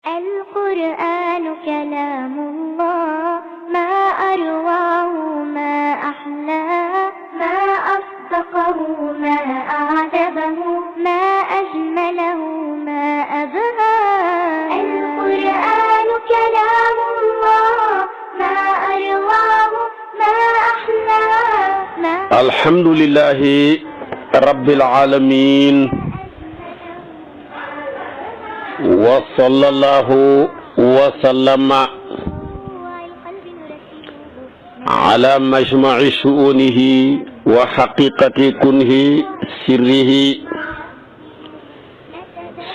القرآن كلام الله ما أرواه ما أحلاه ما أصدقه ما أعذبه ما أجمله ما أبهاه القرآن كلام الله ما أرواه ما أحلاه الحمد لله رب العالمين وصلى الله وسلم على مجمع شؤونه وحقيقة كنه سره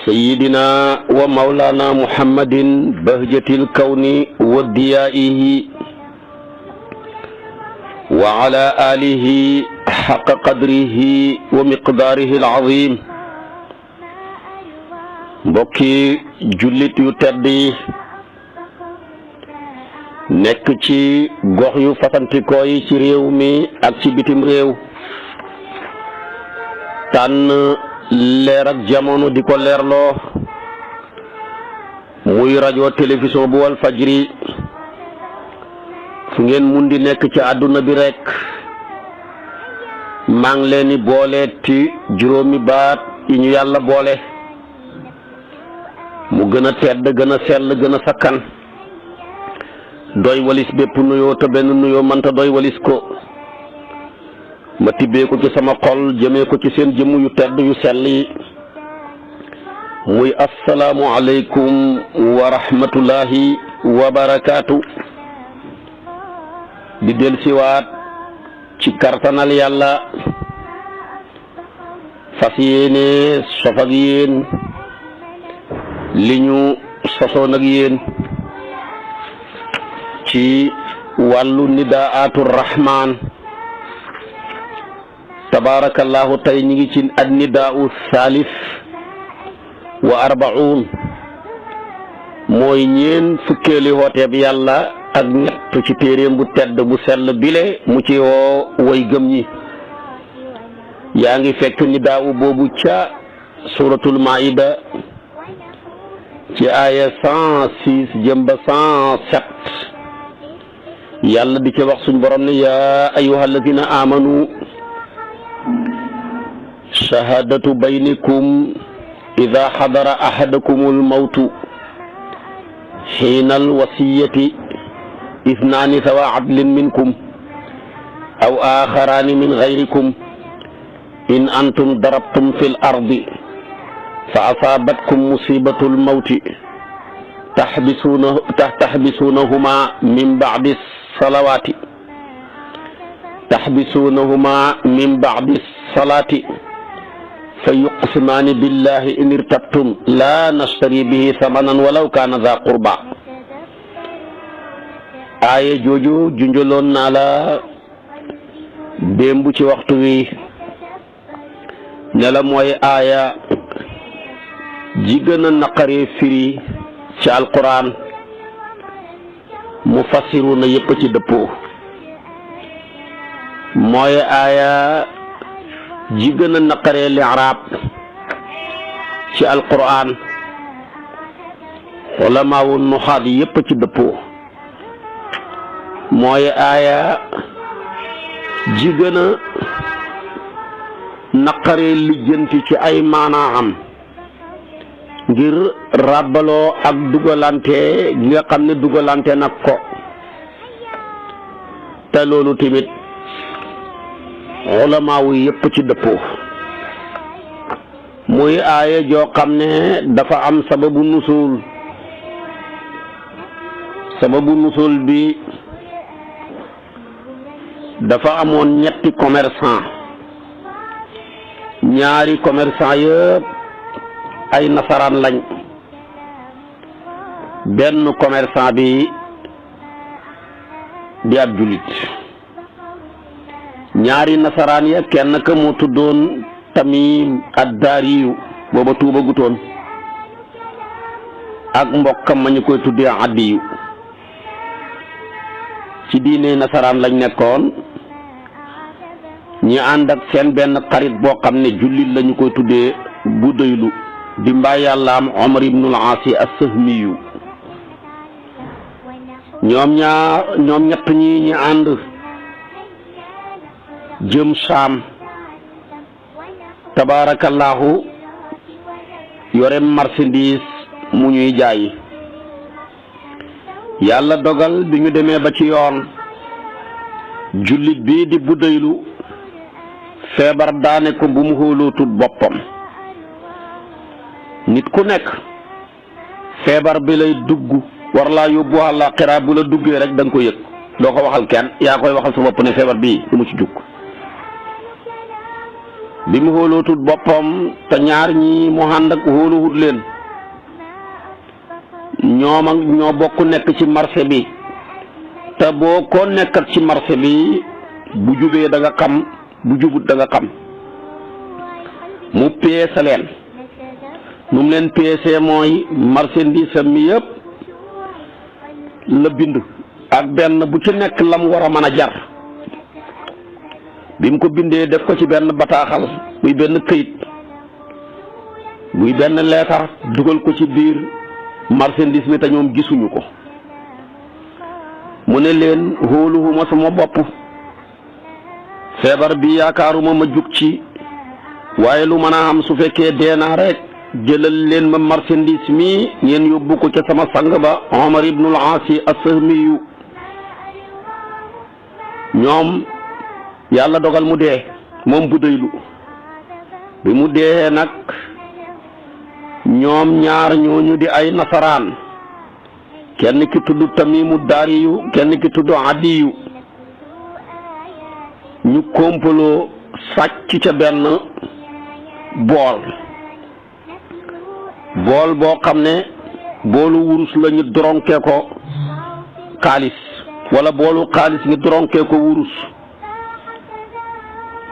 سيدنا ومولانا محمد بهجة الكون وديائه وعلى آله حق قدره ومقداره العظيم mbokki jullit yu tedd yi nekk ci gox yu fasantikoo yi ci réew mi ak ci bitim réew tànn leer ak jamono di ko leerloo muy rajo télévision bu wal fajri fu ngeen mun di nekk ci àdduna bi rekk maa ngi leen di boole ci juróomi baat yi ñu yàlla boole mu gën a tedd gën a sell gën a sakkan doy walis bépp nuyoo te benn nuyoo mënta doy walis ko ma tibbee ko ci sama xol jëmee ko ci seen jëmm yu tedd yu sell yi muy assalaamu aleykum wa rahmatullahi wa barakaatu di del siwaat ci kartanal yàlla fas yéene sof ak yéen li ñu sosoon ak yéen ci wàllu nidaatu rahman tabarakallahu tey ñi ngi ci an nidaau thalith wa arbaun mooy ñeen fukkeeli wooteeb yàlla ak ñett ci téeréem bu tedd bu sell bile mu ci woo way gëm ñi yaa ngi fekk nidaau boobu ca suratul maida ci aaya 106 jëm ba 107 yàlla di ci wax suñ borom ne yaa ayyuha alladina amanu shahadatu baynikum ida xadara ahadakum almawtu xiina alwasiyati ithnaani sawa adlin minkum aw axaraani min gayrikum in antum darabtum fi l ardi fa asaabatkum musibatul mawti taxbisuunahuma min ba'di salawaati fa yuqsimaani billahi in irtabtum laa nashtari bihi samanan walaw kaana daa qurba aaya jooju junjaloon naa la démb ci waxtu wi ne la mooy aaya ji gën a naqaree firi ci alquran mufassiruna yëpp ci dëppoo mooy aaya ji gën a naqaree li'raab ci alquran ulamaawu nuxaat yëpp ci dëppoo mooy aaya ji gën a naqaree lijjanti ci ay maanaam ngir ràbbaloo ak dugalante gi nga xam ne dugalante nag ko te loolu tamit ulamaawu yëpp ci dëppoo muy aaya joo xam ne dafa am sababu nusul bi dafa amoon ñetti commerçant ñaari commerçant yëpp ay nasaraan lañ benn commerçant bi di ab jullit ñaari nasaraan ya kenn ka mu tuddoon Tamim ad-Daariyu booba tuuba gutoon ak mbokkam ma ñu koy tuddee Adiyu ci diine nasaraan lañ nekkoon ñi ànd ak seen benn xarit boo xam ne jullit lañu koy tuddee bu doylu di mbaa yàllaam Omar ibnul Aasi as-Sahmiyu ñoom ñett ñi ñi ànd jëm Saam tabaarakallaahu yore marchandise mu ñuy jaay yàlla dogal bi ñu demee ba ci yoon jullit bii di Budaylu feebar daane ko bu mu xóolootul boppam. nit ku nekk feebar bi lay dugg war laa yóbbu àllaaxira bu la duggee rek da nga ko yëg doo ko waxal kenn yaa koy waxal sa bopp ne feebar bii du mu ci jug bi mu xóolootul boppam te ñaar ñi mu ànd ak xóoluwut leen ñoom ak ñoo bokk nekk ci marché bi te boo ko nekkat ci marché bi bu jubee da nga xam bu jubut da nga xam mu peese leen nu mu leen peese mooy marchandise mi yëpp la bind ak benn bu ci nekk lam war a mën a jar bi mu ko bindee def ko ci benn bataaxal muy benn këyit muy benn leetar dugal ko ci biir marchandise mi te ñoom gisuñu ko mu ne leen xóoluwuma sama bopp feebar bi yaakaaruma ma jug ci waaye lu mën a am su fekkee deenaa rek jëlal leen ma marchandise mi ngeen yóbbu ko ca sama sang ba Omar ibnul Aasi as-Sahmiyu ñoom yàlla dogal mu dee moom Budaylu bi mu dee nag ñoom ñaar ñooñu di ay nasaraan kenn ki tudd Tamimu Daariyu kenn ki tudd Adiyu ñu kompaloo sàcc ca benn bool boo xam ne boolu wurus la ñu doronkee ko xaalis wala boolu xaalis ñu doronkee ko wurus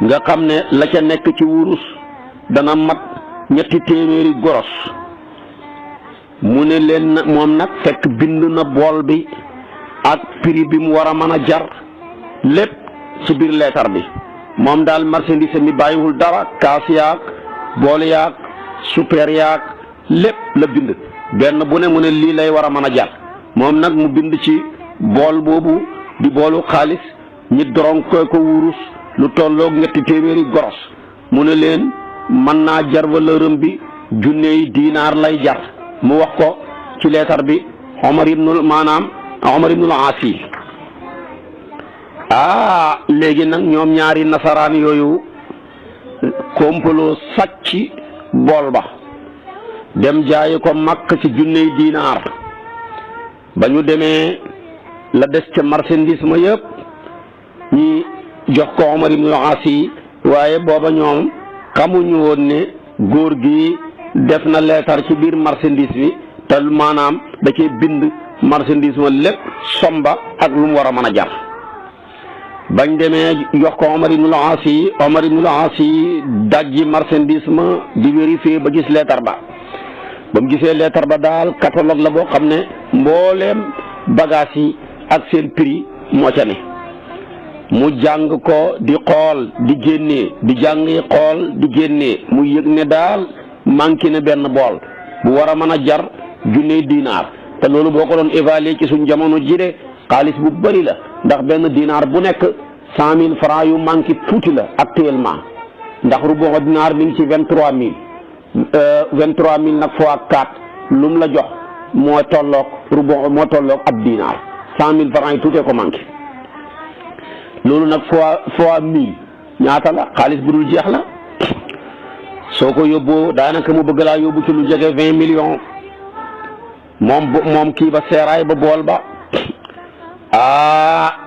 nga xam ne la ca nekk ci wurus dana mat 300 goros mu ne leen moom nag fekk bind na bool bi ak prix bi mu war a mën a jar lépp ci biir leetar bi moom daal marchandise mi bàyyiwul dara kaas yaag bool yaag super yaag lépp la bind benn bu ne mu ne lii lay war a mën a jar moom nag mu bind ci bool boobu di boolu xaalis ñi doron ko wurus lu tolloog 300 goros mu ne leen mën naa jar valeuram bi junney dinaar lay jar mu wax ko ci leetar bi Omar ibnul Aasi léegi nag ñoom ñaari nasaraan yooyu kompaloo sàcc bool ba dem jaayi ko Makka ci junney dinaar ba ñu demee la des ca marchandise ma yëpp ñi jox ko Omar ibnul Aasi waaye booba ñoom xamuñu woon ne góor gi def na leetar ci biir marchandise bi te maanaam da cee bind marchandise ma lépp somba ak lu mu war a mën a jar bañ demee jox ko Omar ibnul Aasi dajji marchandise ma di vérifier ba gis leetar ba mu gisee leetar ba daal catalogue la boo xam ne mbooleem bagage yi ak seen prix moo ca ne mu jàng ko di xool di génnee di jàng xool di génnee mu yëg ne daal manqué na benn bool bu war a mën a jar junney dinaar te loolu boo ko doon évaluer ci suñ jamono ji de xaalis bu bëri la ndax benn dinaar bu nekk 100 000 francs yu manqué tuuti la actuellement ndax rubu dinaar mi ngi ci 23000 23000 nag fois 4 lu mu la jox moo tolloog ab dinaar 100 000 francs yi tuutee ko manqué loolu nag fois 1000 ñaata la xaalis bu dul jeex la soo ko yóbboo daanaka mu bëgg laa yóbbu ci lu jege 20 millions moom kii ba seeraay ba bool ba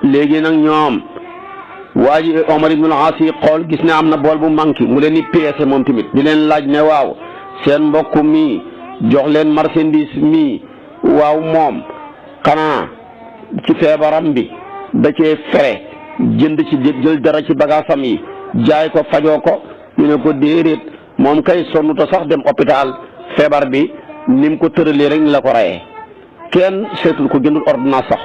léegi nag ñoom waa ji Omar ibnul Aasi xool gis ne am na bool bu manqué mu leen di peese moom tamit di leen laaj ne waaw seen mbokk mi jox leen marchandise mi waaw moom xanaa ci feebaram bi da cee fere jënd ci jël dara ci bagaasam yi jaay ko fajoo ko ñu ne ko déedéet moom kay sonnuta sax dem hôpital feebar bi ni mu ko tëralee rek ni la ko reyee kenn seetul ko jëndul ordonnance sax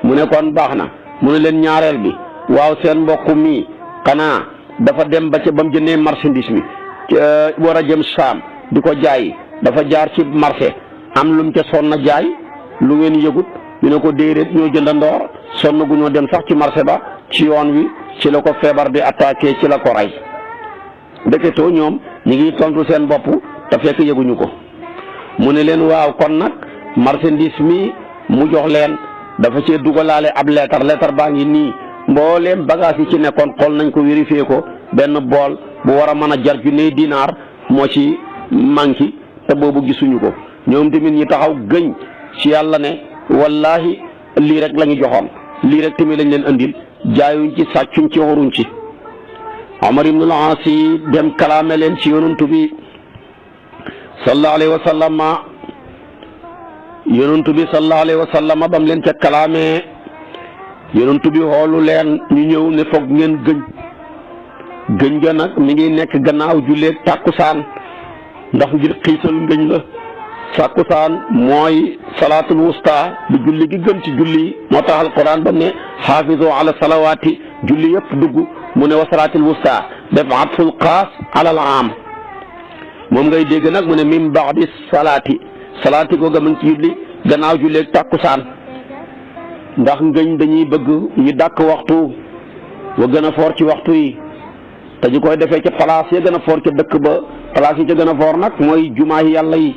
mu ne kon baax na mu ne leen ñaareel bi waaw seen mbokk mi xanaa dafa dem ba ca ba mu jëndee marchandise mi war a jëm Saam di ko jaay dafa jaar ci marché am lum ca sonn jaay lu ngeen yëgut ñu ne ko déedéet ñoo jëndandoor sonn gu ñoo dem sax ci marché ba ci yoon wi ci la ko feebar bi attaqué ci la ko rey ndeketoo ñoom ñi ngi tontu seen bopp te fekk yëguñu ko mu ne leen waaw kon nag marchandise mi mu jox leen dafa cee dugalaale ab leetar baa ngi nii mbooleem bagage yi ci nekkoon xool nañ ko vérifié ko benn bool bu war a mën a jar junni dinaar moo ci manqué te boobu gisuñu ko ñoom tamit ñi taxaw gëñ ci yàlla ne wallahi lii rek la ñu joxoon lii rek tamit lañ leen andil jaayuñ ci sàccuñ ci waruñ ci Omar ibnul Aas dem kalaame leen ci yonantu bi sallallahu alayhi wa sallam yonantu bi sallallahu alayhi wa sallam bam leen ca kalaame yonantu bi xoolu leen ñu ñëw ne foog ngeen gëñ ga nag mi ngi nekk gannaaw julleeg tàkkusaan ndax ngir xiisal ngëñ la tàkkusaan mooy salaatul wusta di julli gi gën ci julli moo tax alquran ba ne xaafizu ala salawaati julli yëpp dugg mu ne wa salaatil wusta def atful xaas alal am moom ngay dégg nag mu ne min baadi salaati googa mu ngi ci julli gannaaw julleeg tàkkusaan ndax ngëñ dañuy bëgg ñu dàkk waxtu wa gën a foor ci waxtu yi te ñu koy defee ca place ya gën a foor ca dëkk ba place yi ca gën a foor nag mooy jumaa yi yàlla yi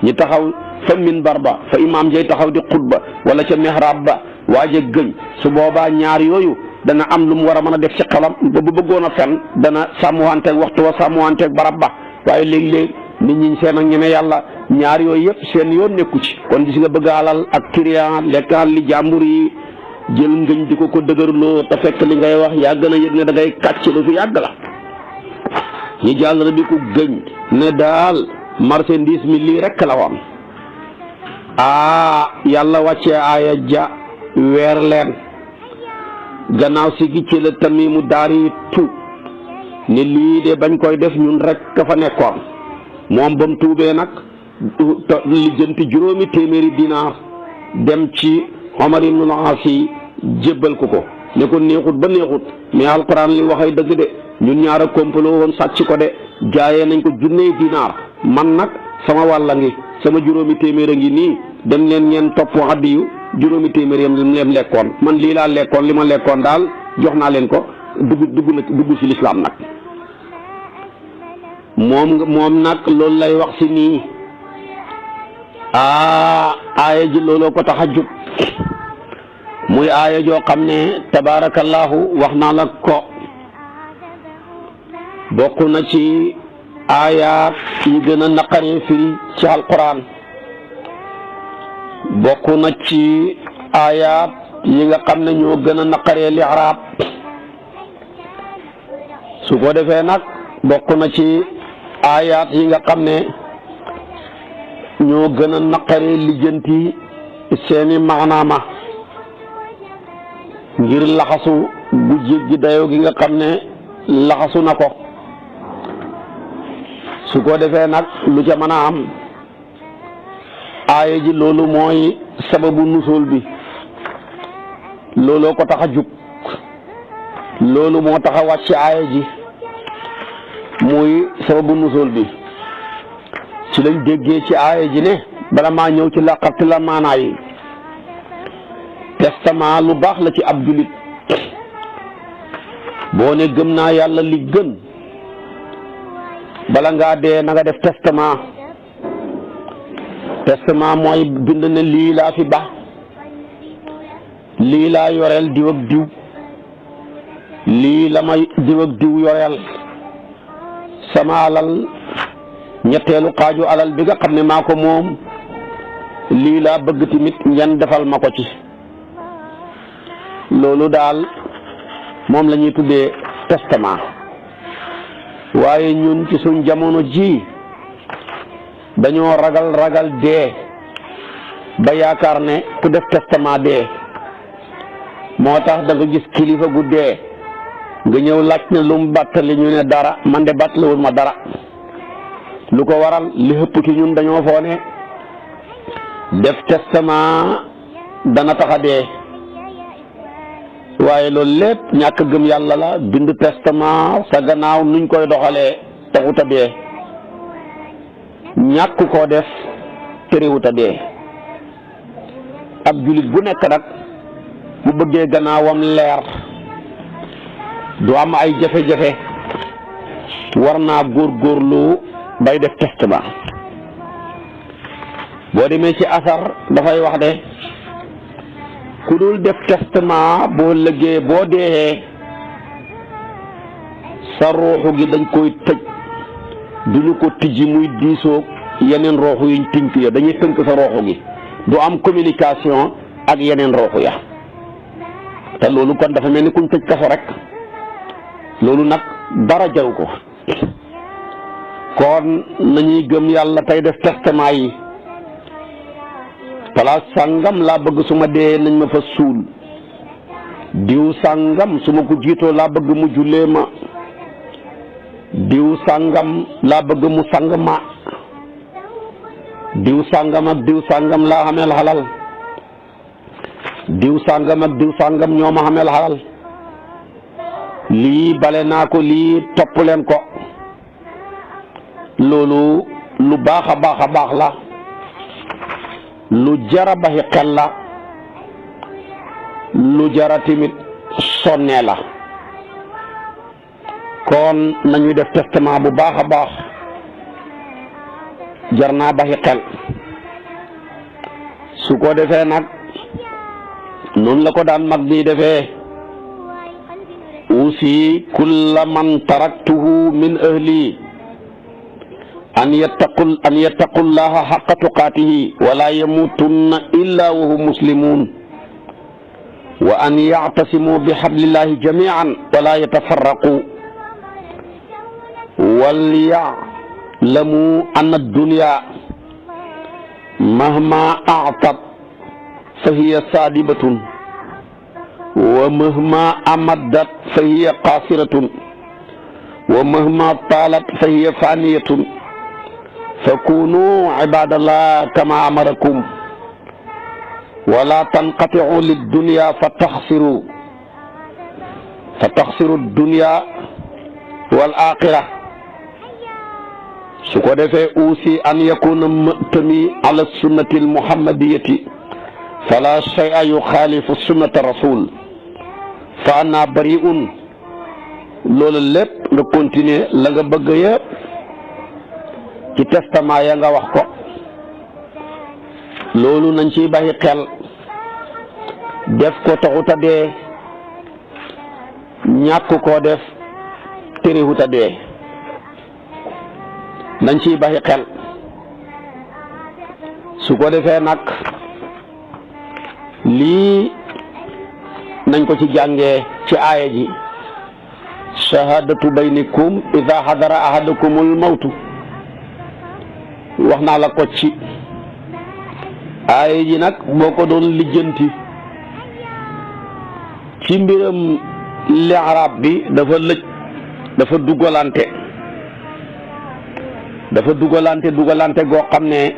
ñu taxaw fa minbar ba fa imaam jay taxaw di xutba wala ca mihrab ba waaje gëñ su boobaa ñaar yooyu dana am lu mu war a mën a def ci xelam ba bu bëggoon a fen dana sàmmanteeg waxtu wa sàmmanteeg barab ba waaye léeg-léeg nit ñi seen ak ñeme yàlla ñaar yooyu yëpp seen yoon nekku ci kon gis nga bëgg alal ak client lekkaal li jàmbur yi jël ngëñ di ko dëgërloo te fekk li ngay wax yaa gën a yëg ne da ngay kàcc lu fi yàgg la ñu jàll bi ku gëñ ne daal marchandise mi lii rekk la woon yàlla wàccee aaya ja weer leen gannaaw si gi ci la Tamiimu Daari tu ne lii de bañ koy def ñun rek ka fa nekkoon moom ba mu tuubee nag lijjanti 5 téeméeri dinaar dem ci Omar ibnul Aas jébbal ko ne ko neexut ba neexut mais alquran li waxay dëgg de ñun ñaar a kompaloo woon sàcc ko de jaayee nañ ko 1,000 dinaar man nag sama wàlla ngi sama 5 téeméer a ngi nii dem leen ngeen topp addiyu 5 téeméer yam leen lekkoon man lii laa lekkoon li ma lekkoon daal jox naa leen ko dugg ci lislaam nag moom nag loolu lay wax si nii aaya ji looloo ko tax a jóg muy aaya joo xam ne tabaarakallaahu wax naa la ko bokk na ci aayaat yi gën a naqaree firi ci alquran bokk na ci aayaat yi nga xam ne ñoo gën a naqaree li'raab su ko defee nag bokk na ci aayaat yi nga xam ne ñoo gën a naqaree lijjanti seeni maanaama ngir laxasu bu jéggi dayoo gi nga xam ne laxasu na ko su ko defee nag lu ca mën a am aaya ji loolu mooy sababu nusool bi looloo ko tax a jug loolu moo tax a wàcc aaya ji muy sababu nusool bi ci lañ déggee ci aaya ji ne bala maa ñëw ci laqarti la maanaa yi testament lu baax la ci ab julit boo ne gëm naa yàlla li gën bala ngaa dee na nga def testament mooy bind ne lii laa fi ba lii laa yoreel diw ak diw lii la may diw ak diw yoreel sama alal ñetteelu xaaju alal bi nga xam ne maa ko moom lii laa bëgg tamit ngeen defal ma ko ci loolu daal moom la ñuy tuddee testament waaye ñun ci suñ jamono ji dañoo ragal dee ba yaakaar ne ku def testament dee moo tax da nga gis kilifa gu dee nga ñëw laaj ne lu mu bàttali ñu ne dara man de bàttaliwul ma dara lu ko waral li ëpp ci ñun dañoo foo ne def testament dana tax a dee waaye loolu lépp ñàkk gëm yàlla la bind testament sa gannaaw nuñ koy doxalee taxut a dee ñàkk koo def terewut a dee. ab jullit bu nekk nag bu bëggee gannaawam leer du am ay jafe-jafe war naa góorgóorlu bay def testament. boo demee ci asar dafay wax de ku dul def testament boo lëggee boo dee sa ruuxu gi dañ koy tëj duñu ko tijji muy diisoo yeneen ruuxu yuñ tënk ya dañuy tënk sa ruuxu gi du am communication ak yeneen ruuxu ya te loolu kon dafa mel ni kuñ tëj kaso rek loolu nag dara jaru ko. kon nañuy gëm yàlla tey def testament yi. place sàngam laa bëgg su ma dee nañ ma fa suul diw sàngam su ma ko jiitoo laa bëgg mu jullee ma diw sàngam laa bëgg mu sang ma diw sàngam ak diw sàngam laa xameel xalal diw sàngam ak diw sàngam ñoo ma xameel xalal lii bale naa ko lii topp leen ko loolu lu baax a baax la lu jara baxi xel la lu jara timit sonne la. kon nañuy def testament bu baax a baax jar naa baxi xel su ko defee nag noonu la ko daan mag di defee usi kulla man taraktuhu min ahli an yattaqullaha haqqa tuqaatihi wala yamutunna illa wa hum muslimun wa an ya'tasimu bi hablillahi jami'an wala yatafarraqu wal ya'lamu anna ad-dunya mahma a'tat fa hiya sadibatun wa mahma amaddat fa hiya qasiratun wa mahma talat fa hiya faniyatun fakunu ibadallah kama amarakum wala tanqati'u lid-dunya fataxsiru dunya wal axira. su ko defee aussi an yakuna matami ala sunnati al-muhammadiyati fala shay'a yuxaalifu sunnata rasul fa ana bari'un. loolu lépp nga continuer la nga bëgg yëpp ci testament ya nga wax ko loolu nañ ciy bàyyi xel def ko taxut a dee ñàkk koo def terewut a dee nañ ciy bàyyi xel. su ko defee nag lii nañ ko ci jàngee ci aaya ji shahadatu baynikum ida hadara ahadakumul mawtu wax naa la ko ci aaya ji nag boo ko doon lijjanti ci mbiram li'raab bi dafa lëj dafa dugalante goo xam ne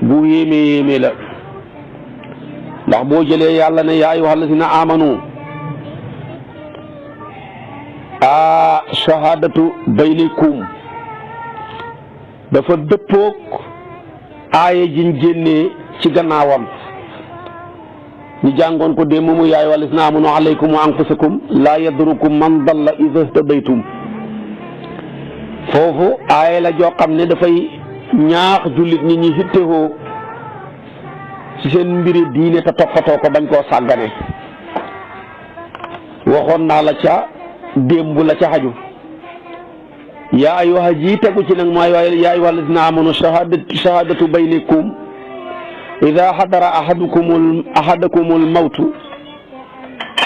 bu yéeme la ndax boo jëlee yàlla ne yaa ayyuhal lazina amanu shahadatu baynikum dafa dëppoog aaya jiñ génnee ci gannaawam ñu jàngoon ko démb mu yaa ayyuhal lazina amanu alaykum wa anfusakum laa yadurukum man dalla idha ihtadaytum. foofu aaya la joo xam ne dafay ñaax jullit ñi ñi hittewoo ci seen mbiri diine te toppatoo ko bañ koo sàggane. waxoon naa la ca démb la ca xaju yaa ayyuha ji tegu ci nag mooy yaa ayyuha alladina amanu shahadatu baynikum ida xadara ahadakumul mawtu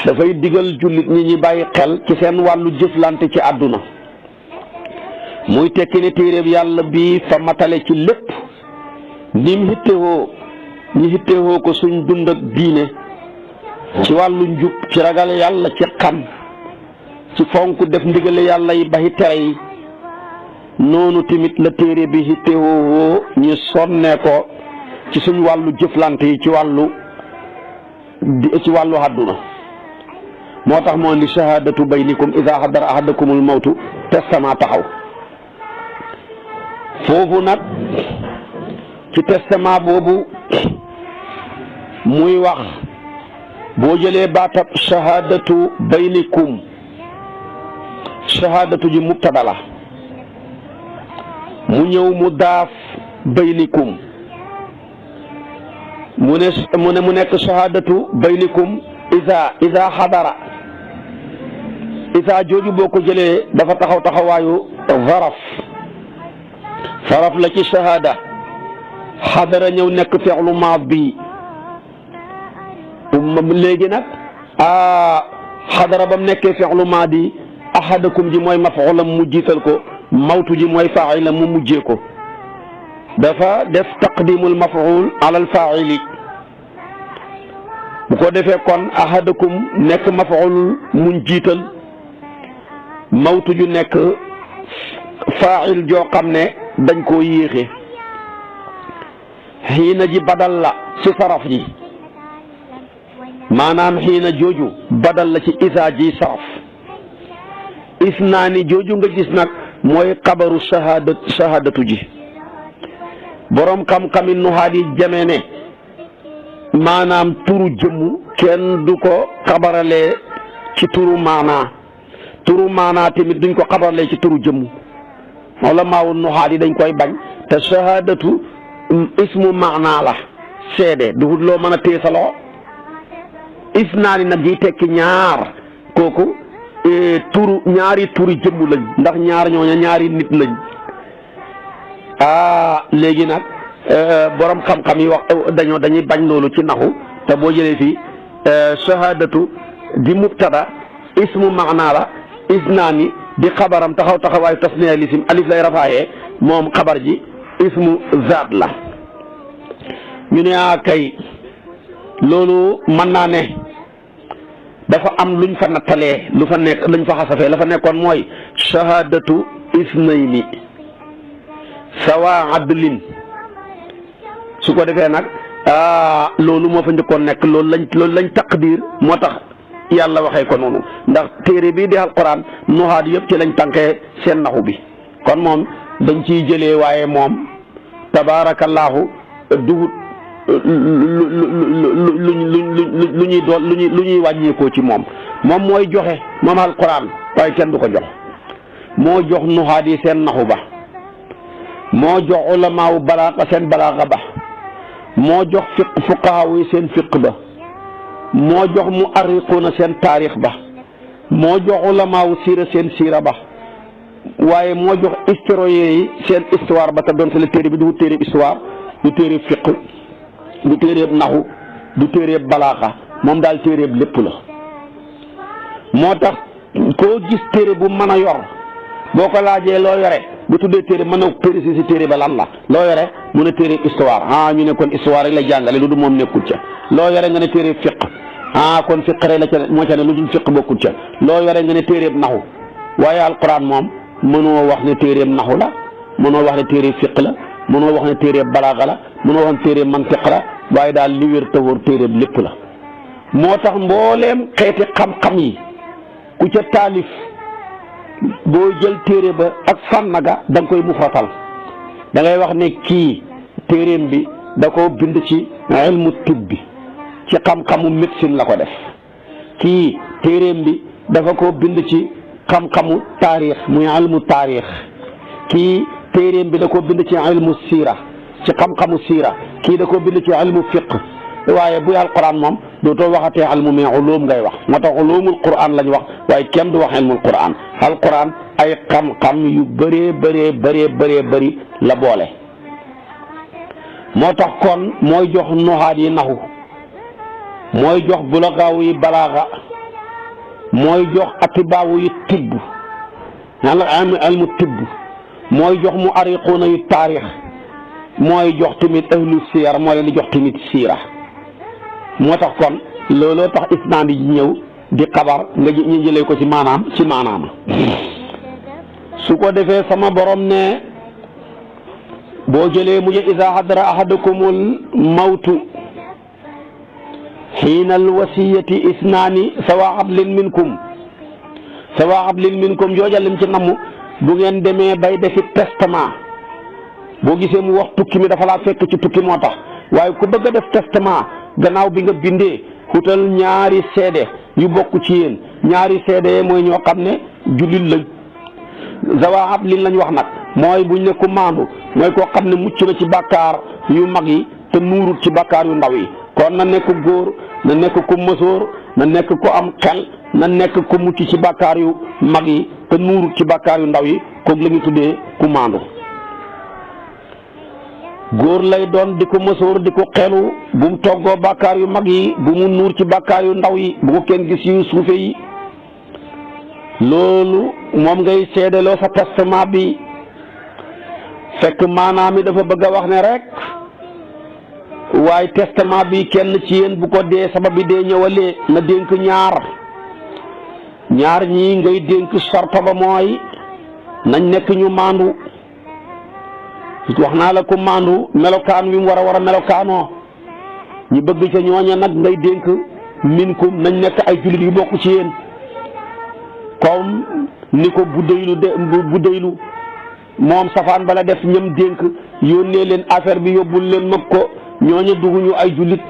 dafay digal jullit ñi ñi bàyyi xel ci seen wàllu jëflante ci àdduna muy tekki ne téeréeb yàlla bi fa matale ci lépp nim hittewoo ñi hittewoo ko suñ dund ak diine ci wàllu njub ci ragal yàlla ci xam ci fonk def ndigale yàlla yi baxi tere yi noonu tamit la téere bi hittewoo ñu sonne ko ci suñ wàllu jëflante yi ci wàllu àdduna moo tax moo li shahadatu baynikum ida hadara ahadakumul mawtu testament taxaw foofu nag ci testament boobu muy wax boo jëlee baatab shahadatu baynikum shahadatu ji mubtada la mu ñëw mu daaf baynikum mu ne mu nekk shahadatu baynikum isa xadara isa jooju boo ko jëlee dafa taxaw taxawaayu zaraf la ci shahada xadara ñëw nekk fi'lu maadi léegi nag xadara ba mu nekkee fi'lu maadi ahadakum ji mooy maf'ulam mu jiital ko mawtu ji mooy faa'ilam mu mujjee ko dafa def taqdimul maf'ul alal faa'ili bu ko defee kon ahadakum nekk maf'ul muñ jiital mawtu ju nekk faa'il joo xam ne dañ koo yéexe xiina ji badal la ci saraf ji maanaam xiina jooju badal la ci isa ji saraf isnaani jooju nga gis nag mooy xabaru shahadatu ji boroom xam-xami nuhaat yi jamee ne maanaam turu jëmm kenn du ko xabaralee ci turu maanaa tamit duñ ko xabaralee ci turu jëmm wala maawu nuhaat yi dañ koy bañ te shahadatu ismu maanaa la seede du loo mën a téye sa loxo isnaani nag yi tekki ñaar kooku ñaari turi jëmm lañ ndax ñaar ñooña ñaari nit lañ léegi nag borom xam-xam yi wax dañuy bañ loolu ci naxu te boo jëlee fii shahadatu di mubtada ismu maanaa la isnaani di xabaram taxawaayu tasniya lisim alif lay rafaayee moom xabar ji ismu zaat la ñu ne kay loolu mën naa ne dafa am luñ fa nattalee lu fa nekk luñ fa xasafee la fa nekkoon mooy shahadatu isnayni sawa adlin su ko defee nag loolu moo fa njëkkoon nekk loolu lañ taqdir moo tax yàlla waxee ko noonu ndax téere bii di alquran nuhaat yëpp ci lañ tànkee seen naxu bi kon moom dañ ciy jëlee waaye moom tabaarakallaahu duhut lu ñuy wàññeekoo ci moom mooy joxe moom alquran waaye kenn du ko jox moo jox nuhaat yi seen naxu ba moo jox ulamaawu balaaxa seen balaaxa ba moo jox fuqahaa yi seen fiq ba moo jox mu arriquuna seen taarix ba moo jox ulamaawu siira seen siira ba waaye moo jox historien yi seen histoire ba te doon te la téere bi du téere histoire du téere fiq du téere naxu du téere balaaxa moom daal téere lépp la moo tax koo gis téere bu mën a yor boo ko laajee loo yore bu tuddee téere mën a préciser si téere ba lan la loo yore mu ne téere histoire ñu ne kon histoire rek la jàngale lu du moom nekkul ca loo yore nga ne téere fiq kon fiq rek la ca moo ca ne lu dul fiq bokkul ca loo yore nga ne téereeb naxu waaye alquran moom mënoo wax ne téereeb naxu la mënoo wax ne téereeb fiq la mënoo wax ne téereeb balaaga la mënoo wax ne téereeb mantiq la waaye daal li wér te wóor téereeb lépp la moo tax mbooleem xeeti xam-xam yi ku ca taalif boo jël téere ba ak fànn ga da nga koy mufratal da ngay wax ne kii téereem bi da ko bind ci ilmu tibbi ci xam-xamu médecine la ko def kii téereem bi dafa ko bind ci xam-xamu taarix muy ilmu taarix kii téereem bi da ko bind ci ilmu siira ci xam-xamu siira kii da ko bind ci ilmu fiq waaye buy alquran moom dootoo waxatee ilmu mais ulum ngay wax moo tax ulumul quran lañ wax waaye kenn du wax ilmul quran alquran ay xam-xam yu bëri la boole moo tax kon mooy jox nuhaat yi naxu mooy jox bulagaaw yi balaaga mooy jox atibaawu yi tibb ilmu tibb mooy jox mu ariquuna yu taarix mooy jox tamit ahlu siyar moo leen di jox tamit siira moo tax kon looloo tax isnaad yi ñëw di xabar nga ñu jëlee ko ci maanaam su ko defee sama borom ne boo jëlee mu jë iza hadara ahadakumul mawtu xiina alwasiyati isnaani sawa adlin minkum jooja lim ci namm bu ngeen demee bay defi testament boo gisee mu wax tukki mi dafa laa fekk ci tukki moo tax waaye ku bëgg a def testament gannaaw bi nga bindee xutal ñaari seede yu bokk ci yéen ñaari seede mooy ñoo xam ne jullit lañ zawa adlin lañ wax nag mooy buñ ne ku maandu mooy koo xam ne mucc na ci bàkkaar yu mag yi te nuurut ci bàkkaar yu ndaw yi kon na nekk góor na nekk ku mësoor na nekk ku am xel na nekk ku mucc ci bàkkaar yu mag yi te nuurut ci bàkkaar yu ndaw yi kooku la ñu tuddee ku maandu góor lay doon di ko mësoor di ko xelu bu mu toggoo bàkkaar yu mag yi bu mu nuur ci bàkkaar yu ndaw yi bu ko kenn gis yu suufe yi loolu moom ngay seedeloo sa testament bi fekk maanaam mi dafa bëgg a wax ne rek waaye testament bi kenn ci yéen bu ko dee sabab bi dee ñëwalee na dénk ñaar ñii ngay dénk sarta ba mooy nañ nekk ñu maandu wax naa la ko maandu melokaan wi mu war a melokaanoo ñi bëgg ca ñooña nag ngay dénk minkum nañ nekk ay jullit yu bokk ci yéen comme ni ko buddaylu moom safaan bala def ñëm dénk yónnee leen affaire bi yóbbul leen mag ko ñooña dugguñu ay jullit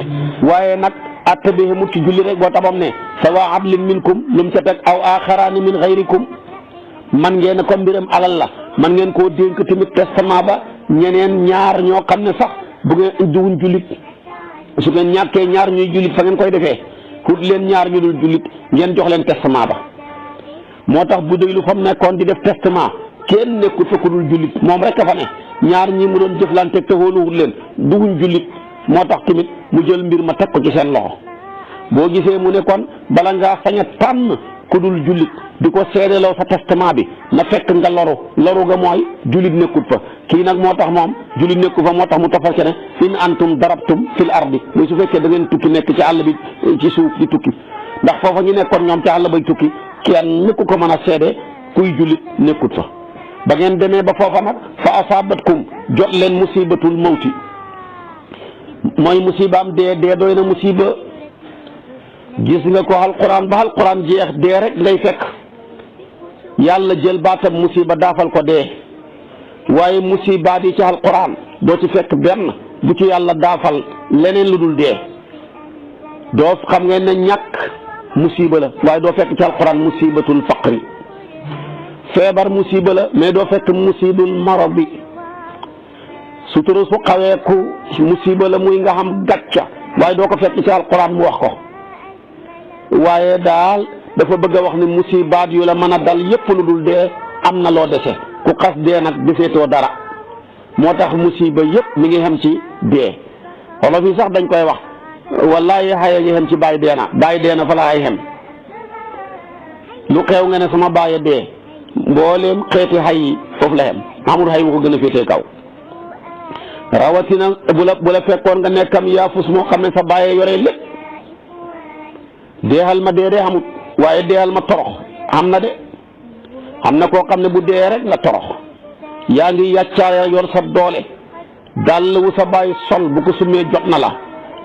waaye nag atte bi xamut ci jullit rek boo tabam ne sawa adlin minkum lu mu ca teg aw axaraani min xayrikum man ngeen ko mbiram alal la man ngeen koo dénk tamit testament ba ñeneen ñaar ñoo xam ne sax bu ngeen duwuñ jullit su ngeen ñàkkee ñaar ñuy jullit fa ngeen koy defee xut leen ñaar ñu dul jullit ngeen jox leen testament ba moo tax bu dee lu fa mu nekkoon di def testament kenn nekkut fa ku dul jullit moom rek a fa ne ñaar ñi mu doon jëflante te wóoluwul leen duwuñ jullit moo tax tamit mu jël mbir ma teg ko ci seen loxo boo gisee mu ne kon bala ngaa sañ a tànn ku dul jullit di ko seedeloo sa testament bi na fekk nga loru ga mooy jullit nekkut fa kii nag moo tax moom jullit nekku fa moo tax mu tofal ci ne in antum darabtum fil ardi mooy su fekkee da ngeen tukki nekk ci àll bi ci suuf di tukki ndax foofa ñu nekkoon ñoom ci àll bay tukki kenn nekku ko mën a seede kuy jullit nekkut fa ba ngeen demee ba foofa nag fa asaabatkum jot leen musibatul mawti mooy musibaam dee doy na musiba gis nga ko alquran ba alquran jeex dee rek ngay fekk yàlla jël baatam musiba daafal ko dee waaye musibaat yi ci alquran doo ci fekk benn bu ci yàlla daafal leneen lu dul dee doo xam ngeen ne ñàkk musiba la waaye doo fekk ci alquran musibatul faqri feebar musiba la mais doo fekk musibul maradi sutura su xaweeku musiba la muy nga xam gàcca waaye doo ko fekk ci alquran mu wax ko waaye daal dafa bëgg a wax ne musibaat yu la mën a dal yépp lu dul dee am na loo dese ku xas dee nag deseetoo dara moo tax musiba yépp mi ngi xem ci dee wolof yi sax dañ koy wax wallahi xaye ngi xem ci bàyyi deena fa la ay xem lu xew nga ne sama bàyyi dee mbooleem xeeti xay yi foofu la xem amul xay bu ko gën a féetee kaw rawatina bu la fekkoon nga nekkam yaafus moo xam ne sa bàyyi yore lépp deexal ma dee xamut waaye deexal ma torox xam na de xam na koo xam ne bu dee rek nga torox yaa ngi yàccaare yor sa doole dàll wu sa bàyyi sol bu ko sumee jot na la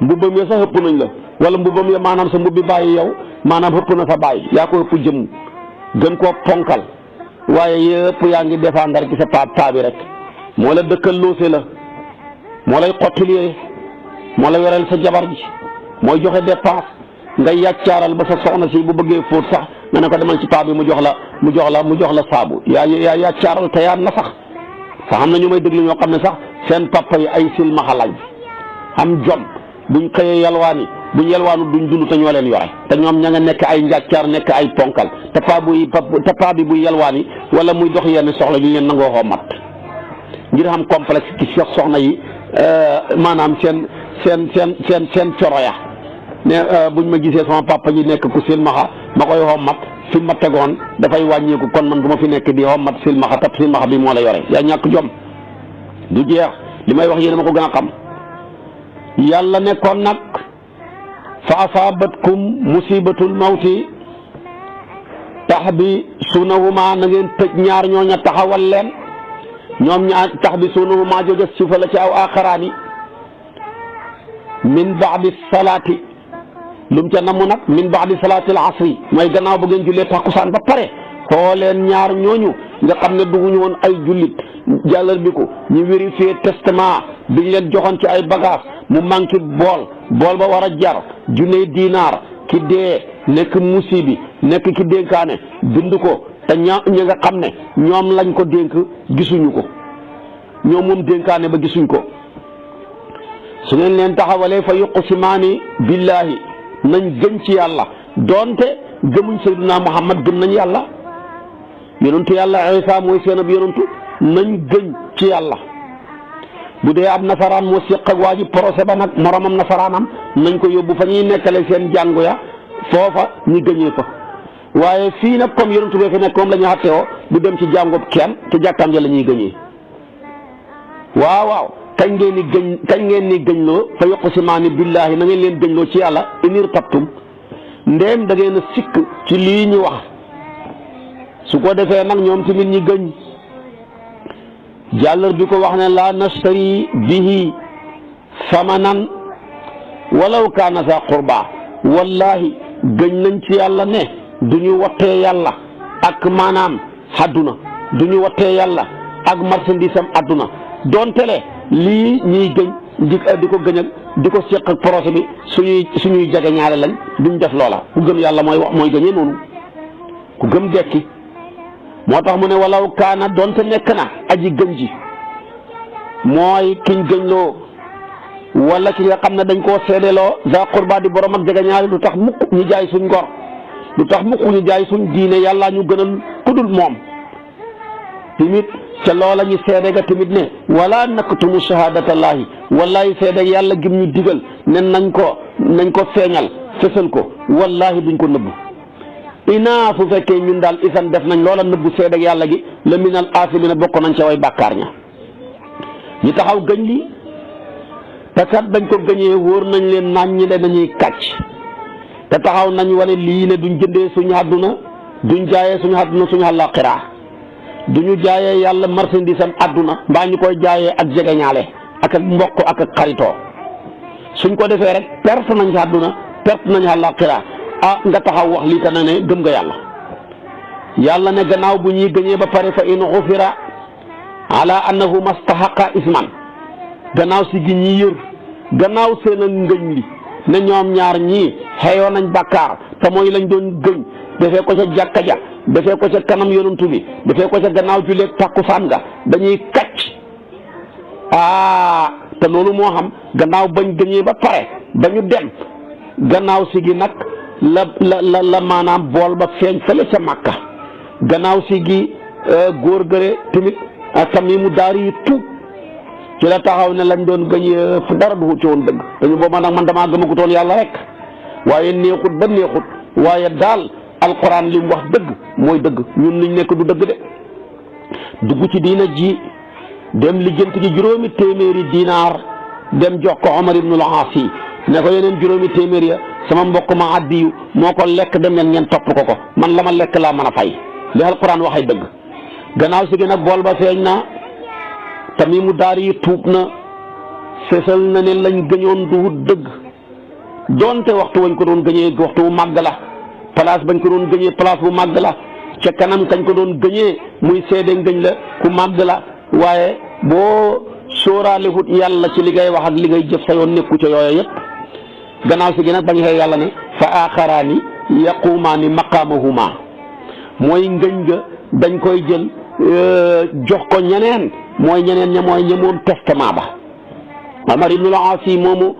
mbubbam ya sax ëpp nañ la wala mbubbam ya maanaam sa mbubbi bàyyi yow maanaam ëpp na sa bàyyi yaa ko ëpp jëm gën koo ponkal waaye yëpp yaa ngi défendre ci sa paa bi rek moo la dëkkal loose la moo lay xottil yére moo la yoreel sa jabar ji mooy joxe dépense nga yàccaaral ba sa soxna si bu bëggee fóot sax nga ne ko demal ci paa bi mu jox la saabu yaa yàccaaral te yaa na sax am na ñu may déglu ñoo xam ne sax seen papa yi ay silmaxa lañ am jom buñ xëyee yalwaani buñ yalwaanu duñ dund te ñoo leen yore te ñoom ña nga nekk ay njàccaar nekk ay ponkal te paa bi buy yalwaani wala muy dox yenn soxla ñu leen nangoo xoo mat ngir xam complexe ci soxna yi maanaam seen coro ya ne buñ ma gisee sama papa ji nekk ku silmaxa ma koy xommat fi ma tegoon dafay wàññeeku kon man du ma fi nekk di xommat silmaxa tab silmaxa bi moo la yore yaa ñàkk jom du jeex li may wax yéen ma ko gën a xam yàlla nekkoon nag fa asaabatkum musibatul mawti tax bi sunahuma na ngeen tëj ñaar ñooña taxawal leen ñoom ñaar tax bi sunahuma jooja sifa la ci aw axaraani min baadi salaati lum ca namu nag min baadi salaati al asri mooy gannaaw ba ngeen jullee takkusaan ba pare xoo leen ñaar ñooñu nga xam ne dugguñu woon ay jullit jàllar bi ko ñu vérifier testament biñ leen joxoon ci ay bagage mu manqué bool ba war a jar junne dinaar ki dee nekk musibi nekk ki dénkaane bind ko te ñi nga xam ne ñoom lañ ko dénk gisuñu ko ñoom moom dénkaane ba gisuñ ko su ngeen leen taxawalee fa yuqsimaani billaahi nañ gën ci yàlla doonte gëmuñ sayyiduna Muhammad gëm nañ yàlla yonentu yàlla Isa mooy seen ab yonentu nañ gëñ ci yàlla bu dee ab nasaraan moo séq ak waa ji procès ba nag moromam nasaraanam nañ ko yóbbu fa ñuy nekkale seen jàngu ya foofa ñu gëñee fa waaye fii nag comme yonentu bee fi nekk moom la ñu xattewoo bu dem ci jàngub kenn te jàkkaam ja la ñuy gëñee waaw kañ ngeen ni gëñloo fa yuqsimaani billaahi na ngeen leen gëñloo ci yàlla inir tabtum ndéem da ngeen a sikk ci lii ñu wax su ko defee nag ñoom tamit ñi gëñ jàllar bi ko wax ne laa nastari bihi samanan walaw kaana za qurba wallahi gëñ nañ ci yàlla ne du ñu wattee yàlla ak maanaam àdduna du ñu wattee yàlla ak marchandise am àdduna doonte le lii ñuy gëñ di ko gëñ ak di ko seq ak projet bi suñuy jege ñaare lañ duñ def loola ku gëm yàlla mooy gëñee noonu ku gëm dekki moo tax mu ne walaw kaana doonte nekk na aji gëñ ji mooy kiñ gëñloo wala ki nga xam ne dañ koo seedeloo za qurba di borom ak jege ñaare lu tax mukk ñu jaay suñ ngor lu tax mukk ñu jaay suñ diine yàlla ñu gënal kudul moom tamit ca loola ñu seede ga tamit ne wala naktumu shahadatallahi wallahi seede yàlla gim ñu digal ne nañ ko feeñal fësal ko wallahi duñ ko nëbbu inaa fu fekkee ñun daal isan def nañ loola nëbbu seede yàlla gi la minal asimina bokk nañ ca way bàkkaar ña ñi taxaw gëñ li te kat bañ ko gëñee wóor nañ leen nañ ñi de dañuy kàcc te taxaw nañ wane lii ne duñ jëndee suñu àdduna duñ jaayee suñu àdduna suñu àllaaxira duñu jaayee yàlla marchandise am àdduna mbaa ñu koy jaayee ak jegeñaale ak mbokk ak xaritoo suñ ko defee rek perte nañ ci àdduna perte nañ àllaaxira nga taxaw wax lii te na ne gëm nga yàlla ne gannaaw bu ñuy gëñee ba pare fa in xufira ala annahu mastahaqa isman gannaaw si gi ñi yër gannaaw seen a ngëñ li ne ñoom ñaar ñii xeeyoo nañ bàkkaar te mooy lañ doon gëñ defee ko ca jàkka ja defee ko ca kanam yonantu bi defee ko ca gannaaw julleeg takkusaan nga dañuy kacc te loolu moo xam gannaaw bañ gëñee ba pare ba ñu dem gannaaw si gi nag la maanaam bool ba feeñ fële ca Makka gannaaw si gi góor gëre tamit Tamiimu Daari yi tuub ci la taxaw ne lañ doon gëñ fu dara du ci woon dëgg dañu booba nag man damaa gëmagutoon yàlla rek waaye neexut ba neexut waaye daal alquran li mu wax dëgg mooy dëgg ñun liñ nekk du dëgg de dugg ci diina ji dem lijjanti ji juróomi téeméeri dinaar dem jox ko Omar ibnul Aas ne ko yeneen juróomi téeméer ya sama mbokk ma addiyu moo ko lekk dem leen ngeen topp ko man la ma lekk laa mën a fay li alquran waxay dëgg gannaaw si gi nag bool ba feeñ na Tamiimu Daari yi tuub na sesal na ne lañ gëñoon du dëgg doonte waxtu wañ ko doon gëñee waxtu bu màgg la place bañ ko doon gëñee place bu màgg la ca kanam kañ ko doon gëñee muy seede ngëñ la ku màgg la waaye boo sóoraale wut yàlla ci li ngay wax ak li ngay jëf sa yoon nekku ca yooya yëpp gannaaw si gi nag bañ xëy yàlla ne fa aaxaraani yaqumaani maqaamahuma mooy ngëñ ga dañ koy jël jox ko ñeneen mooy ñeneen ña mooy ñemoon testament ba Omar ibnul Aas moom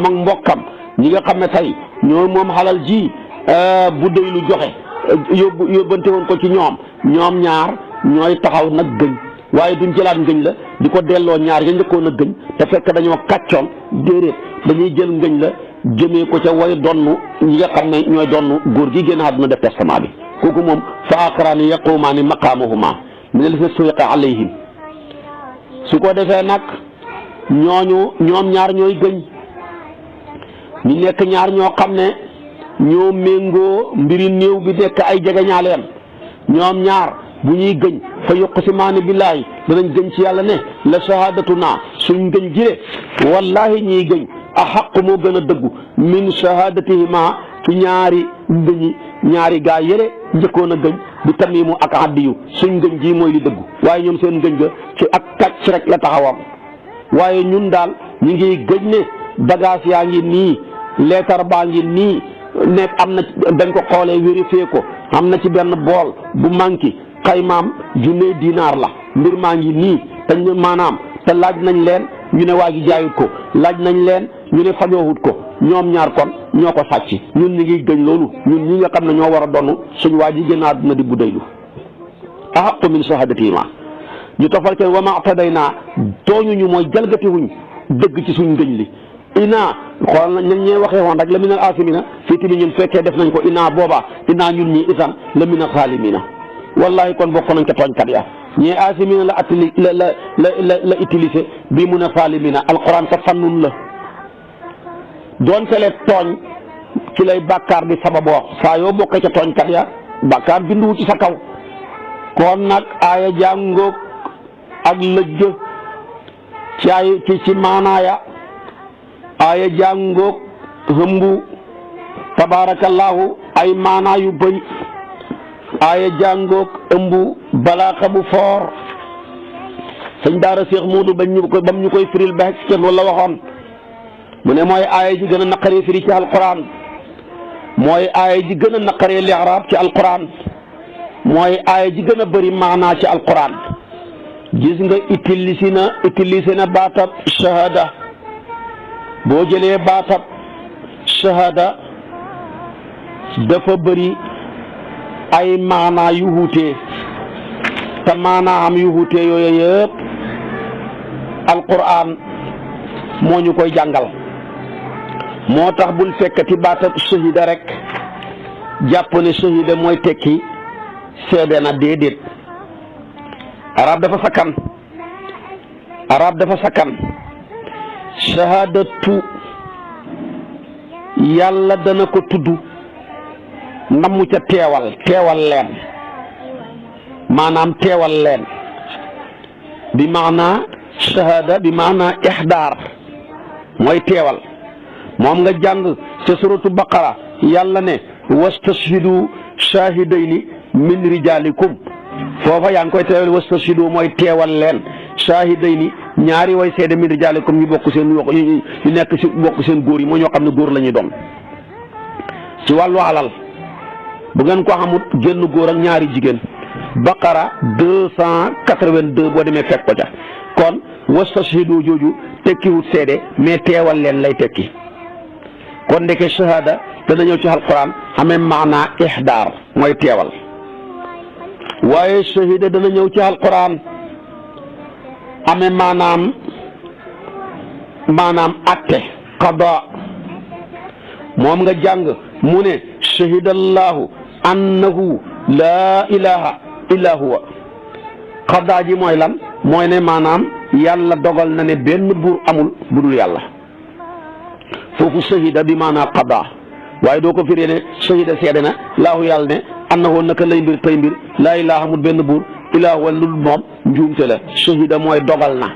ak mbokkam ñi nga xam ne tey ñoo moom xalal ji bu dey lu joxe yóbbante woon ko ci ñoom ñaar ñooy taxaw nag gëñ waaye duñ jëlaat ngëñ la di ko delloo ñaar ya njëkkoon a gëñ te fekk dañoo kàccoon déedéet dañuy jël ngëñ la jëmee ko ca way donnu ñi nga xam ne ñooy donnu góor gi génn àdduna def testament bi kooku moom fa aaxaraani yaqumaani maqaamahuma min al-lazina suwiqa alayhim su ko defee nag ñoom ñaar ñooy gëñ ñu nekk ñaar ñoo xam ne ñoo méngoo mbiri néew bi nekk ay jegeñaaleem ñoom ñaar bu ñuy gëñ fa yuqsimaani billaahi danañ gëñ ci yàlla ne la shahadatuna suñ gëñ jire wallahi ñiy gëñ a xaq moo gën a dëggu min shahadatihima ci ñaari ngëñi ñaari gaa yële njëkkoon a gëñ bi tamimu ak addiyu suñ ngëñ ji mooy li dëggu waaye ñoom seen ngëñ ga ci ak kàcc rek la taxawam waaye ñun daal ñu ngi gëj ne bagage yaa ngi nii leetar baa ngi nii nekk am na dañ ko xoolee vérifié ko am na ci benn bool bu manqué xaymaam junne dinaar la mbir maa ngi nii te maanaam te laaj nañ leen ñu ne waa ji jaayut ko laaj nañ leen ñu ne fajoowut ko ñoom ñaar kon ñoo ko sàcc ñun ñu ngi gëñ loolu ñun ñi nga xam ne ñoo war a donn suñ waa ji génn àdduna di guddaylu ahaqu min shahadatima ñu tofal kenn wa ma atadayna tooñuñu mooy jalgatiwuñ dëgg ci suñ ngëñ li ina xool nañ ñee waxee woon rek la minal asimina fii tamit ñun fekkee def nañ ko ina booba ina ñun ñi itam la minal xaalimina wallahi kon bokk nañ ca tooñkat ya ñee asimina la utilisé bii mun a xaalimina alquran ka fannun la doon tele tooñ ci lay bàkkaar di sababoo saa yoo bokkee ca tooñkat ya bàkkaar binduwu ci sa kaw kon nag aaya jàngoog ak lëjj ci ay ci maanaaya aaya jàngoog hëmbu tabarakallahu ay maanaa yu bëri aaya jàngoog ëmbu balaaxa bu foor sëñ daara Cheikh Moodu bam ñu koy firil ba ci loolu la waxoon mu ne mooy aaya ji gën a naqaree firi ci alquran mooy aaya ji gën a naqaree li'raab ci alquran mooy aaya ji gën a bëri maanaa ci alquran gis nga utilisé na baatab shahada boo jëlee baatab shahada dafa bëri ay maanaa yu wuute te maanaa am yu wuute yooyu yëpp alquran moo ñu koy jàngal moo tax bul fekkati baatab shahida rek jàpp ne shahida mooy tekki seede na déedéet arab dafa sakkan shahadatu yàlla dana ko tudd namu ca teewal leen maanaam teewal leen bi maanaa shahada bi maanaa ihdaar mooy teewal moom nga jàng ca suratu baqara yàlla ne wastashhidu shahidayni min rijalikum foofa yaa ngi koy teewal wastashhidu mooy teewal leen shahidayni ñaari way seede min rijalikum ñu bokk seen ñu nekk si bokk seen góor yi moo ñoo xam ne góor la ñuy doon ci wàllu alal bu ngeen ko xamut génn góor ak ñaari jigéen baqara 282 boo demee fekk ko ca kon wastashhidu jooju tekkiwut seede mais teewal leen lay tekki kon ndeke shahada dana ñëw ci alquran xamee maanaa ihdaar mooy teewal waaye shahida dana ñëw ci alquran amee maanaam atte qada moom nga jàng mu ne shahida allahu annahu laa ilaha illa huwa qada ji mooy lan mooy ne maanaam yàlla dogal na ne benn buur amul bu dul yàlla foofu shahida bi maanaam qada waaye doo ko firee ne shahida seede na laahu yàlla ne annahu naka lay mbir tey mbir laa ilaha amul benn buur ilaa wala lu dul moom njuumte la shahida mooy dogal na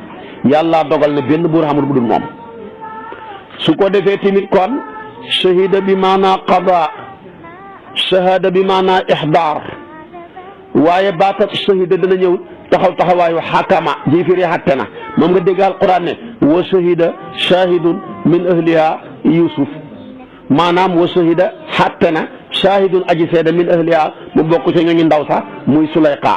yàlla dogal na benn buur amul bu dul moom su ko defee tamit kon shahida bi maanaa qada shahada bi maanaa ihdaar waaye baatab shahida dana ñëw taxawaayu xakama ji firi xatte na moom nga dégg alquran ne wa shahida shahidun min ahliha yusuf maanaam wa shahida xatte na shahidun aji seeda min ahliha mu bokk ci ñooñu ndaw sax muy sulayqa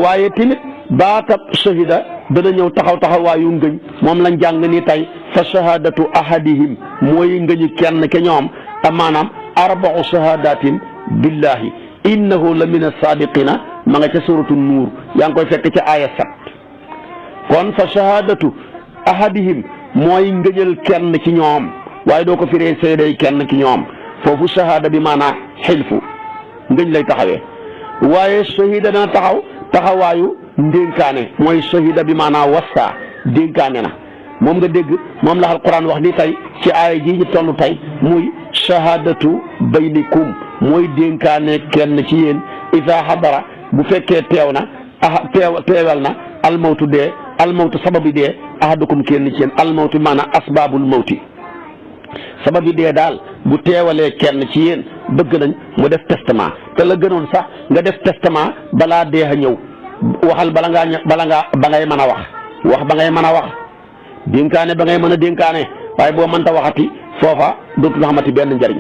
waaye tamit baatab shahida dana ñëw taxawaayu ngëñ moom lañ jàng ni tey fa shahadatu ahadihim mooy ngëñu kenn ke ñoom te maanaam arba'u shahadatin billahi innahu la min as-sadiqina ma nga ca suratu nuur yaa ngi koy fekk ca aaya 7 kon fa shahadatu ahadihim mooy ngëñal kenn ci ñoom waaye doo ko firee seeday kenn ci ñoom foofu shahada bi maanaa xilfu ngëñ lay taxawee waaye shahida dana taxawaayu ndénkaane mooy shahida bi maanaa wassa dénkaane na moom nga dégg moom la alquran wax ni tey ci aaya ji ñu toll tey muy shahadatu baynikum mooy dénkaane kenn ci yéen isa hadara bu fekkee teew na teewal na almawtu dee almawtu sababi dee ahadukum kenn ci yéen almawtu maanaam asbaabul mawti sababi dee daal bu teewalee kenn ci yéen bëgg nañ mu def testament te la gënoon sax nga def testament balaa dee a ñëw waxal ba ngay mën a wax ba ngay mën a wax dénkaane ba ngay mën a dénkaane waaye boo mënta waxati foofa dootul xamati benn njariñ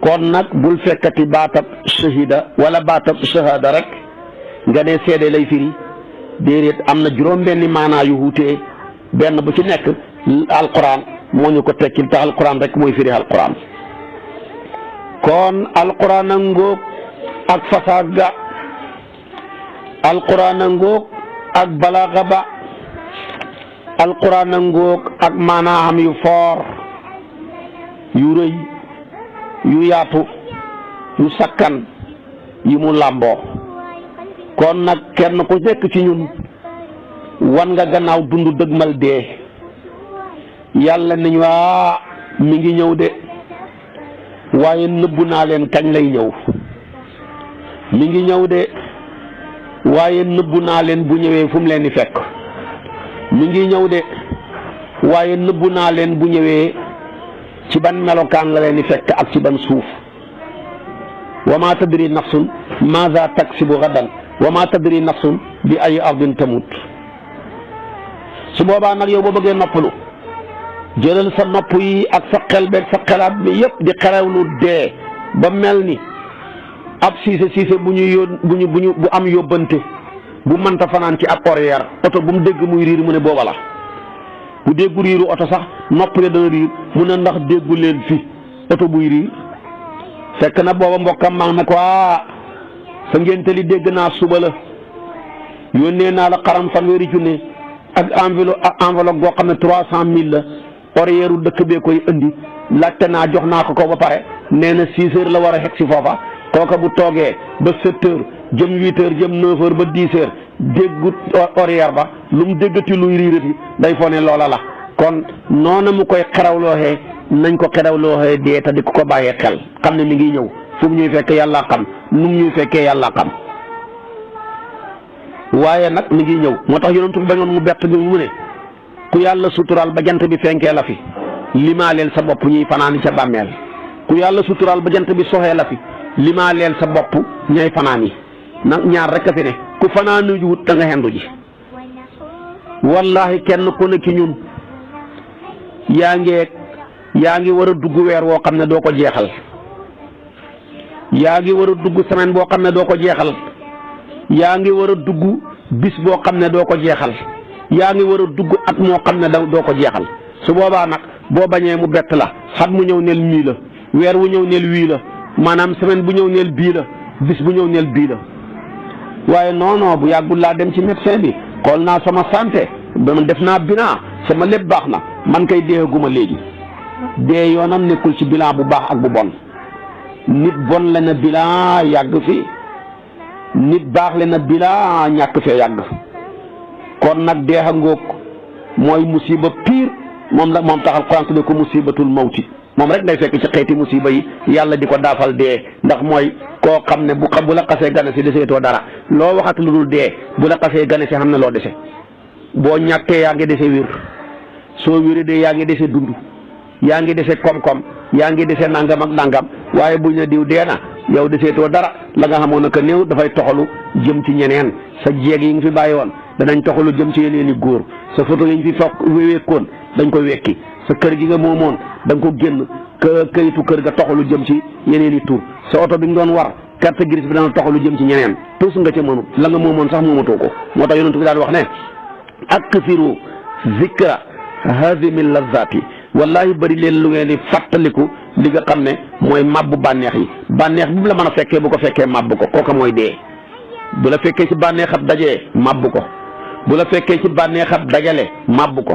kon nag bul fekkati baatab shahida wala baatab shahada rek nga ne seede lay firi déedéet am na juróom benni maanaa yu wuute benn bu ci nekk alquran moo ñu ko tekkil te alquran rek mooy firi alquran kon alquran a ngóog ak fasaag ga alquran a ngóog ak balaaga ba alquran a ngóog ak maanaam yu foor yu rëy yu yaatu yu sakkan yi mu làmboo kon nag kenn ku nekk ci ñun wan nga gannaaw dund dëgmal dee yàlla nañu mi ngi ñëw de waaye nëbbu naa leen kañ lay ñëw mi ngi ñëw de waaye nëbbu naa leen bu ñëwee fu mu leen di fekk mi ngi ñëw de waaye nëbbu naa leen bu ñëwee ci ban melokaan la leen di fekk ak ci ban suuf wa ma tadri nafsun maza taksibu gadan wa ma tadri nafsun bi ay ardin tamut su boobaa nag yow boo bëggee noppalu jëlal sa nopp yi ak sa xel beeg sa xelaat bi yëpp di xerewlu dee ba mel ni ab siise bu am yóbbante bu mënta fanaan ci ab horaire oto bu mu dégg muy riir mu ne booba la bu déggu riiru oto sax nopp ya dana riir mu ne ndax déggu leen fi oto buy riir fekk na booba mbokkam maa ne ko sa ngénte li dégg naa suba la yónnee naa la xaram fanweeri junne ak enveloppe boo xam ne 300 000 la horaire u dëkk bee koy indi laajte naa jox naa ko ba pare nee na 6 heures la war a xeg si foofa kooka bu toogee ba 7 heures jëm 8 heures jëm 9 heures ba 10 heures déggut horaire ba lu mu déggati luy riirati day foo ne loola la kon noona mu koy xerawlooxee nañ ko xerawlooxee dee te di ko bàyyee xel xam ne mi ngi ñëw fu mu ñuy fekkee yàlla xam nu mu ñuy fekkee yàlla xam waaye nag mi ngi ñëw moo tax yonent bi bañoon mu bett ñu mu ne ku yàlla suturaal ba jant bi fenkee la fi limaaleel sa bopp ñuy fanaani ca bàmmeel ku yàlla suturaal ba jant bi soxee la fi limaaleel sa bopp ñay fanaan yi nag ñaar rek a fi ne ku fanaanu ji wut da nga xendu ji wallahi kenn ku ne ci ñun yaa ngi war a dugg weer woo xam ne doo ko jeexal yaa ngi war a dugg semaine boo xam ne doo ko jeexal yaa ngi war a dugg bis boo xam ne doo ko jeexal yaa ngi war a dugg at moo xam ne doo ko jeexal su boobaa nag boo bañee mu bett la xat mu ñëw neel mii la weer wu ñëw neel wii la maanaam semaine bu ñëw neel bii la bis bu ñëw neel bii la waaye non bu yàggul laa dem ci médecin bi xool naa sama santé ba man def naa bilan sama lépp baax na man kay deexaguma léegi dee yoonam nekkul ci bilan bu baax ak bu bon nit bon la na bilan yàgg fi nit baax le na bilan ñàkk fee yàgg kon nag deexa ngoog mooy musiba pire moom taxal Alxuraan tudde ko musibatul mawti moom rek day fekk ci xeeti musiba yi yàlla di ko daafal dee ndax mooy koo xam ne bu la xasee gane si deseetoo dara loo waxat lu dul dee bu la xasee gane si xam ne loo dese boo ñàkkee yaa ngi dese wér soo wéree de yaa ngi dese dund yaa ngi dese koom-koom yaa ngi dese nangam ak nangam waaye buñ ne diw dee na yow deseetoo dara la nga xamoon ne que néew dafay toxalu jëm ci ñeneen sa jeeg yi nga fi bàyyi woon danañ toxalu jëm ci yeneen i góor sa photo yi nga fi fokk wékkoon dañ ko wekki sa kër gi nga moomoon da nga ko génn këyitu kër ga toxalu jëm ci yeneen i tur sa oto bi nga doon war carte grise bi dana toxalu jëm ci ñeneen tous nga ca mënu la nga moomoon sax moomatoo ko moo tax yonent bi daan wax ne akthiru zikra hazimi lazati wallahi bëri leen lu ngeen di fàttaliku li nga xam ne mooy mabbu bànneex yi bànneex bi la mën a fekkee bu ko fekkee mabbu ko kooka mooy dee bu la fekkee ci bànneexab dajee mabbu ko bu la fekkee ci bànneexab dajale mabbu ko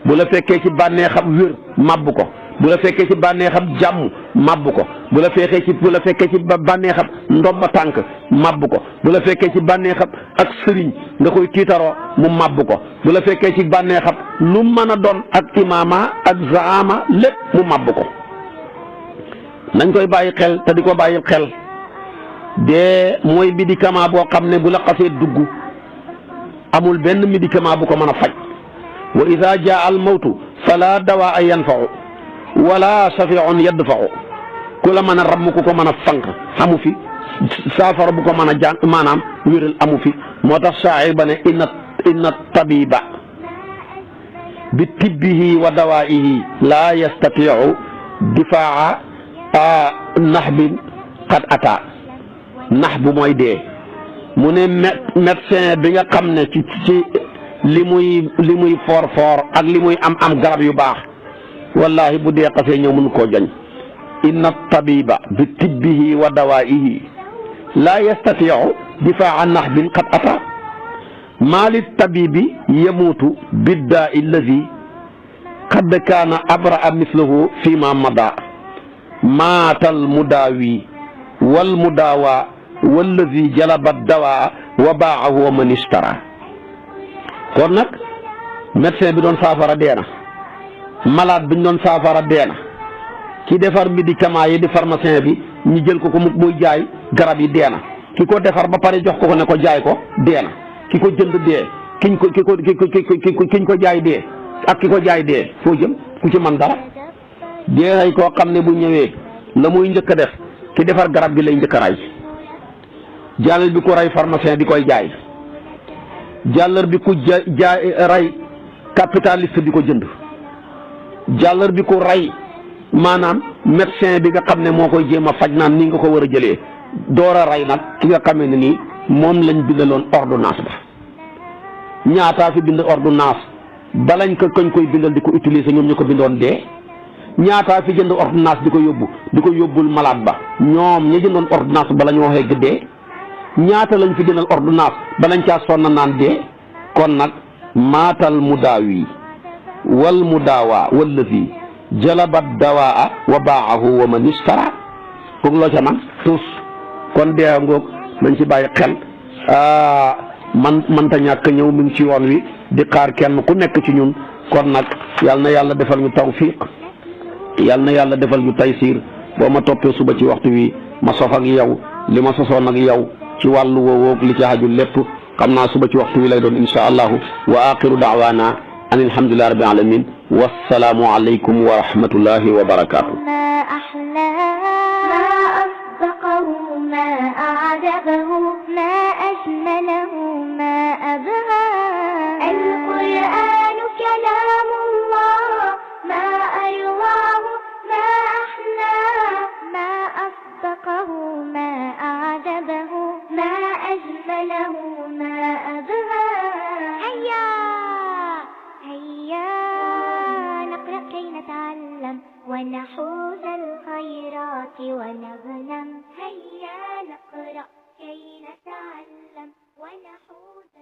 bu la fekkee ci bànneexab wér mabbu ko bu la fekkee ci bànneexab jàmm mabbu ko bu la fekkee ci bànneexab ndomba tànk mabbu ko bu la fekkee ci bànneexab ak sëriñ nga koy tiitaroo mu mabbu ko bu la fekkee ci bànneexab lu mën a doon ak imaama ak zaama lépp mu mabbu ko nañ koy bàyyi xel te di ko bàyyi xel dee mooy médicament boo xam ne bu la xasee dugg amul benn médicament bu ko mën a faj wa ida jaa al mawtu fala dawaa yanfau wala shafiun yadfau ku la mën a ramm ku ko mën a fanq amu fi saafara bu ko mën a jàng maanaam wéral amu fi moo tax shaa'ir ba ne inna tabiba bi tibbihi wa dawaihi laa yastatiu difaa naxbin qad ata nax bu mooy dee mu ne médecin bi nga xam ne ci li muy foor ak li muy am garab yu baax wallahi bu dee xasee ñëw mënu koo jañ inna tabiba bi tibbihi wa dawaihi laa yastatiu difaa naxbin qad ata maa li tabibi yamuutu biddaa allazi qad kaana abraa mislahu fi ma mada maatal mudaawi wal mudaawa wallazi jalaba dawaa wa baaxahu wa man ishtara kon nag médecin bi doon saafara dee na malade bi ñu doon saafara dee na ki defar médicament yi di pharmacien bi ñu jël ko muy jaay garab yi dee na ki ko defar ba pare jox ko ne ko jaay ko dee na ki ko jënd dee kiñ ko jaay dee ak ki ko jaay dee foo jëm ku ci man dara dee ay koo xam ne bu ñëwee la muy njëkk a def ki defar garab gi lay njëkk a ray jàllal bi ku ray pharmacien bi koy jaay jàllar bi ku jaay ray capitaliste bi ko jënd jàllar bi ku ray maanaam médecin bi nga xam ne moo koy jéem a faj naan ni nga ko war a jëlee door a ray nag ki nga xamee ne nii moom lañ bindaloon ordonnance ba ñaataa fi bind ordonnance balañ ko kañ koy bindal di ko utiliser ñoom ñu ko bindoon dee ñaataa fi jënd ordonnance di ko yóbbul malade ba ñoom ñi jëndoon ordonnance bala ñu waxee gëddee ñaata lañ fi jëndal ordonnance balañ caa sonna naan dee kon nag maatal mudaawi wal mudaawa wallazi jalabat dawaa wa baaxahu wa man ishtara foog loo ca man tous kon dee ngoog nañ ci bàyyi xel mënta ñàkk ñëw mi ngi ci yoon wi di xaar kenn ku nekk ci ñun kon nag yal na yàlla defal ñu tawfiq yal na yàlla defal ñu taysiir boo ma toppee suba ci waxtu wi ma sof ak yow li ma sosoon ak yow ci wàllu woowoog li ci haju lépp xam naa suba ci waxtu wi lay doon insha allahu wa axiru daawaana an alhamdulillahi rabbil alamin wassalaamu alaykum wa rahmatullahi wa barakatuh ما أعجبه ما أجمله ما أبهى القرآن كلام الله ما أرواه ما أحلاه ما أصدقه ما أعجبه ما أجمله ما أبهى هيا نقرأ كي نتعلم ونحوز الخيرات ونغنم هيا نقرأ كي نتعلم ونحوز